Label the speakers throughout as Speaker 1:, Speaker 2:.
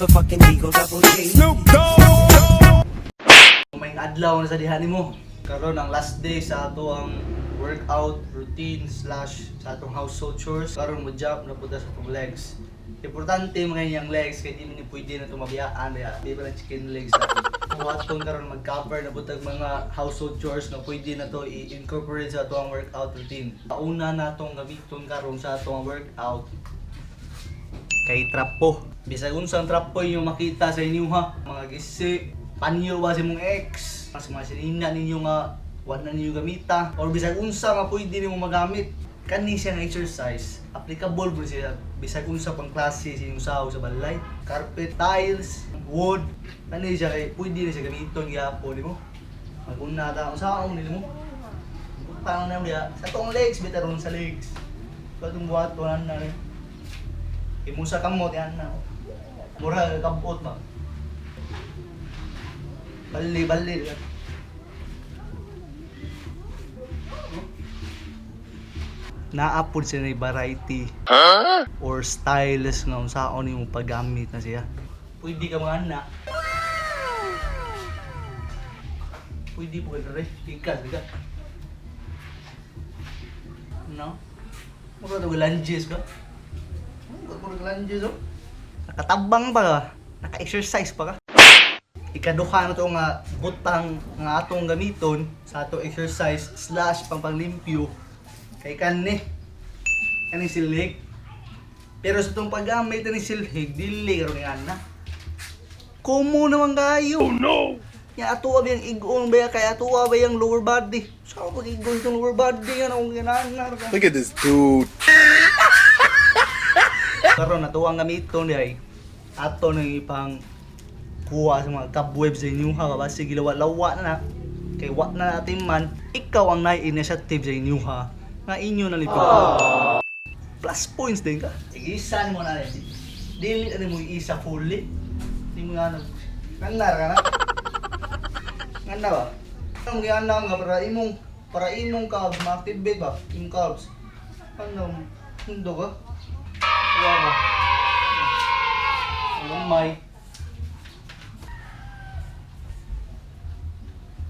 Speaker 1: Motherfucking Eagle Double G.
Speaker 2: May adlaw na sa diha nimo. Karon ang last day sa ato ang workout routine slash sa atong household chores. Karon mo jump na punta sa atong legs. Importante mga iyang legs kay di man ni pwede na tumabiyaan diha. Di ba lang chicken legs ato. Buhaton karon mag-cover na butag mga household chores nga pwede na to i-incorporate sa ato ang workout routine. Una na atong gamiton karon sa atong workout kay trapo. Bisag unsang trapo inyong makita sa inyo ha. Mga gisi, panyo ba sa imong ex, sa mga sinina ninyo nga wa na ninyo gamita, or bisag unsa nga pwede nimo magamit. Kani siya nga exercise, applicable po siya bisag unsa pang klase sa inyong sawo sa balay. Carpet, tiles, wood, kani siya kay pwede na siya gamiton gyapon nimo. Maguna ta ang saong nimo. Butang na diha sa tong legs, bitaron sa legs. Katong buhat na na. Imo sa kamot yan na. Mura kabot ba. Bali bali. Naapod siya na variety or styles nga unsaon nimo paggamit na siya. Pwede ka mga anak. Pwede po ka rin. Tikas, tikas. No? Mura to lunges ba? Mura lunges oh. Nakatabang pa ka. Naka-exercise pa ka. Ikaduha na to nga butang nga atong gamiton sa atong exercise slash pangpanglimpyo kay kani kani silhig. Pero sa itong paggamit ni silhig, dili karon ni ana. Kumo naman kayo. Oh no. Ya ato ba yung igon ba kay ato ba yung lower body? Sa pag igon itong lower body yan akong ginana.
Speaker 3: Look at this dude.
Speaker 2: Karon ato ang gamiton di ay ato nang ipang kuha sa mga cobwebs sa inyo ha, basta gilawa-lawa na na kay wa na natin man ikaw ang nai-initiative sa inyo ha nga inyo na lipo. Plus points din ka. Igisan mo na rin. Dili na mo isa fully. Di mo nga nganar ka na. Ngana ba? Ang giana nga para imong calves ma-activate ba? Imong calves. Ano? Hundo ka? Kuha ka. Ang gamay.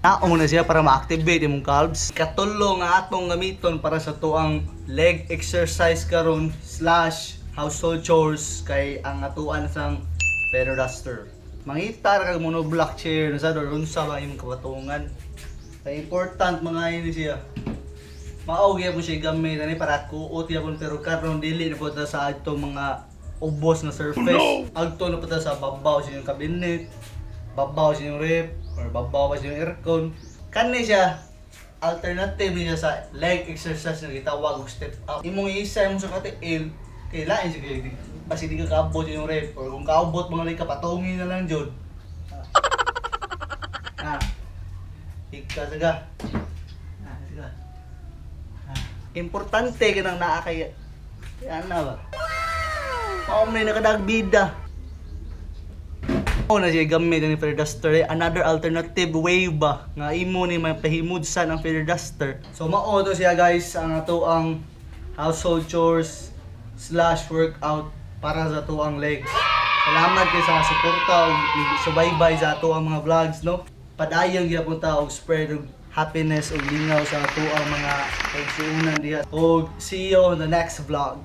Speaker 2: Naong na siya para ma-activate imong calves. Katulo nga atong gamiton para sa tuang leg exercise karon slash household chores kay ang atuan sang feather duster. Mangita ra kag monoblock chair na sa or unsa ba imong kabatungan. Kay important mga ini siya. Mao gyud mo siya gamit ani para kuot gyapon, pero karon dili na po ta sa atong mga ubos na surface. Agto na po ta sa babaw sa inyong cabinet, babaw sa inyong rep, or babaw pa sa inyong aircon. Kani siya, alternative niya sa leg exercise na gitawag og step up. Imong isa imong sa katiil, kay lain siya kay basi di ka kaabot yung rep or kung kaabot mga leg ka patungin na lang jud. Ah. Ika saga. Ah, saga. Ah. Importante kanang naa kay ana ba. Mao may nakadagbida. Mao na siya gamit ni feather duster eh. Another alternative way ba nga imo ni may pahimudsan ang feather duster. So mao to siya guys ang ato ang household chores slash workout para sa ato ang legs. Salamat kay sa suporta ug subaybay sa ato ang mga vlogs, no. Padayon gyapon ta og spread og happiness ug lingaw sa ato ang mga kaigsuonan diha. Og see you on the next vlog.